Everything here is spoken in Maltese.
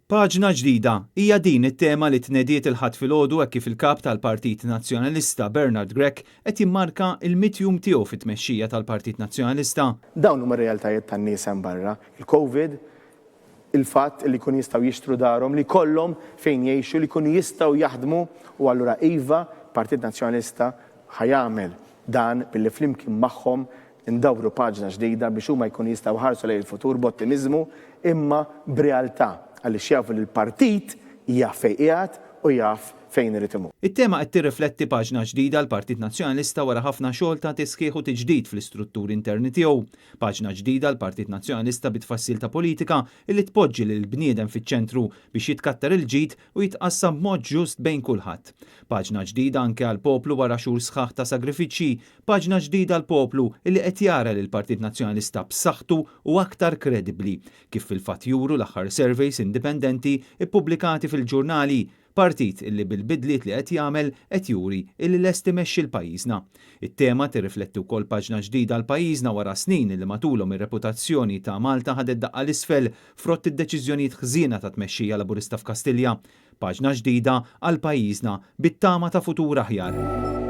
Paġna ġdida, hija din it-tema li tnediet il-Ħadd filgħodu hekk kif il-Kap tal-Partit Nazzjonalista Bernard Grech qed jimmarka il-mitt jum tiegħu fit-tmexxija tal-Partit Nazzjonalista. Dawn huma r-realtajiet tan-nies hemm barra. Il-Covid, il-fatt li jkunu jistgħu jixtru darhom, li jkollhom fejn jgħixu, li jkunu jistgħu jaħdmu u allura iva, Partit Nazzjonalista ħa jagħmel dan billi flimkien magħhom Indawru paġna ġdida biex huma jkunu jistgħu jħarsu lejn il-futur b'ottimiżmu imma b'realtà għaliex jafu li l-partit jaf fejn qiegħed u jaf fejn irid imur. It-tema qed tirrifletti paġna ġdida għall-Partit Nazzjonalista wara ħafna xogħol ta' tisħiħ u tiġdid fl-istrutturi interni tiegħu. Paġna ġdida għall-Partit Nazzjonalista bi tfassil ta' politika illi tpoġġi lill-bniedem fiċ-ċentru biex jitkattar il-ġid u jitqassam b'mod ġust bejn kulħadd. Paġna ġdida anke għall-poplu wara xhur sħaħ ta' sagrifiċċji Paġna ġdida għall-poplu illi qed jara lill-Partit Nazzjonalista b'saħħtu u aktar kredibbli, kif fil-fatt juru l-aħħar surveys indipendenti ppubblikati fil-ġurnali, partit illi bil-bidliet li qed jagħmel qed juri illi lest imexxi 'l pajjiżna. It-tema tirrifletti wkoll paġna ġdida għal pajjiżna wara snin illi matulhom ir-reputazzjoni ta' Malta ħadet daqqa 'l isfel frott id-deċiżjonijiet ħżiena tat-tmexxija Laburista f'Kastilja. Paġna ġdida għal pajjiżna bit-tama ta' futur aħjar.